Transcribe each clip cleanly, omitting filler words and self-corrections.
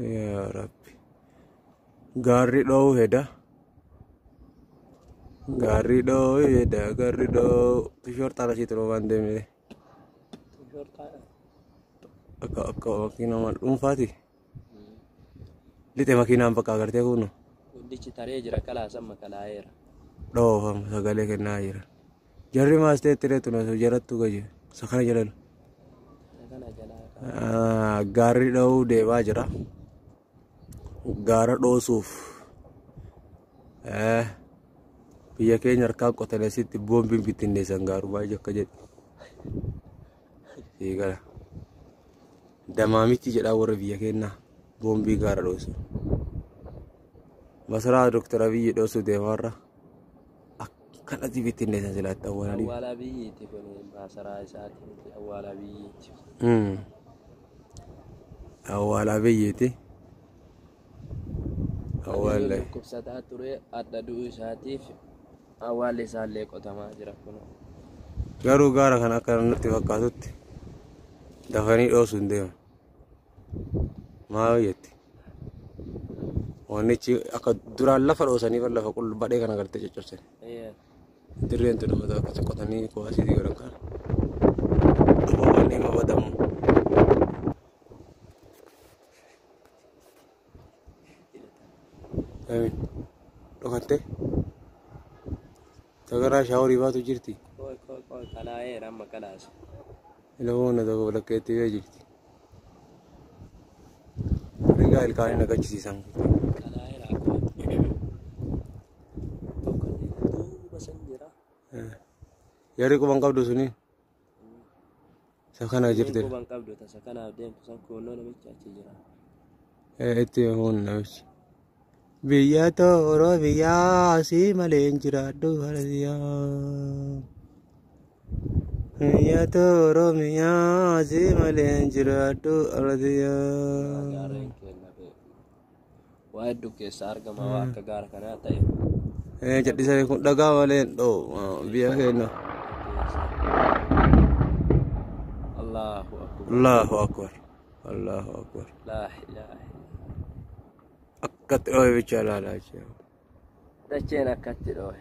Yaa Rabbi. Gaarri dhoowuu heda. Gaarri dhoowuu heda. Gaarri dhoowuu. Tishoortaa asii turuu waan deemne. Akka akka makiinaa dhuunfaati. Lixe makiinaan bakka agartee kunu. Guddichi taree jira kalaasan makalaa'eera. Dhoofama sagalee kennaa jira. Jarri maastee itti reetu na jarattu gaje. Sakana jedhan. Kana jalaa Gaarri dhoowuu deemaa jira. Gaara dhoosuuf. Biyya keenya harkaan qotanii asitti boombiin bittinneessan gaarumaa akka jedhu. Siigala. Damaamichi jedhaa warra biyya keenyaa boombii gaara dhoosu. Masaraa Dooktar Abiyyi dhoosuu deemaarra akkanatti bittinneessan silaatti awwaalanii. Awwaala biyyiiti kun masaraa isaati miti awwaala biyyiiti. Awwaala biyyiiti. Awwaala. Dhukkubsataa ture adda du'uu isaatiif awwaalli isaallee qotamaa jira kun. Garuu gaara kana akka natti fakkaatutti dafanii dhoosuu hin deemu. Maal jetti? Wannichi akka duraan lafa dhoosanii bar lafa qullu badhee kana gartee coccobsan. Dirreen tun amma akka qotanii kuwaasiitii godhan kana. Dhufa waan hima badamu. Amiin. Dhokattee? Sagaraa shaaworii baatu jirti. Qoy qoy qoy kalaa'eera amma kalaasa. Ilmoon tokko walakkeetti bee jirti. Rigaa ilkaanii naqachisiisan. Kalaa'eera qoy. Tokko duuba san jira. Yarri quban qabdu suni. Isa kana jirti. Quban qabdu tasa kanaaf deemtu san kunnoo namicha achi jira. Itti himuun namichi. Biyya tooroo biyyaa asii malee hin jiraadhu harasiyaa. Biyya tooroo biyyaa asii malee hin jiraadhu harasiyaa. Gaarreen keenya beeku. Waa hedduu keessa argama waa akka gaara kanaa ta'e. Jal'isa kun dhagaa malee hin dho'u biyya keenya. Allahu akbar. Allahu akbar. Allahu akbar. Laa ilaaha illallah. Akkatti dhoohe bicha ilaalaa jechuudha. Dacheen akkatti dhoohe.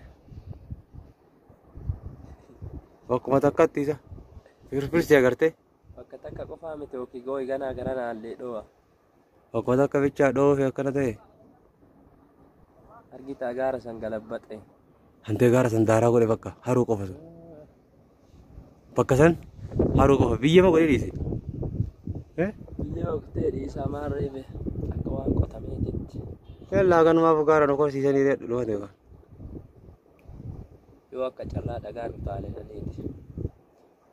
Bakkuma takkatti isa. Firfirsi agartee. Bakka takka qofaa miti yookiin gooyi ganaa gara naallee dhoo'a. Bakkuma takka bichaa dhoofe akkana ta'e. Argitaa gaara san galabbaxe. Hantee gaara san daaraa godhe bakka haruu qofa sun. Bakka san haruu qofa biyya ma godhe dhiise. Biyya oktee dhiisaa maal reebe akka waan qotameetitti. Yallaa kanumaaf gaara nu korsiisanii dhumate kan. Yoo akka carraa dhagaan utaale saniiti.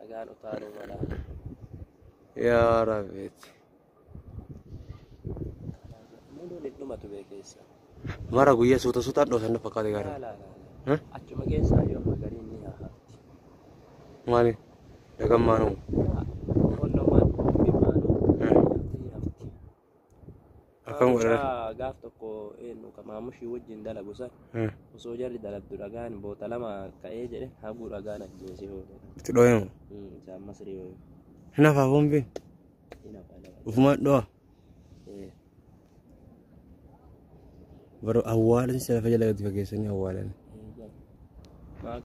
Dhagaan utaaluu mala. Yaa Rabbiiti. Muluun hin dhumatu bee keessa. Mara guyyaa suuta suutaan dhoosan na fakkaate gaara. Laa laa laa. Achuma keessaa yoo magariin ni hafti. Maali? Dhagaan maanuu. Qonnomaan bimmaanuu ni hafti. Akkam godhan? Gaaf tokko eenyu ka maamushii wajjin dalagu san osoo jarri dalagdu dhagaan boota lama ka'ee jedhe haguu dhagaan ajjeesee oole. Itti dhooyamu. Isaan masrii ooyu. Hin hafaa boombiin. Hin hafa lafa. Ufumaan dho'a. Bara awwaalan lafa jala gadi fageessanii awwaalan. Maal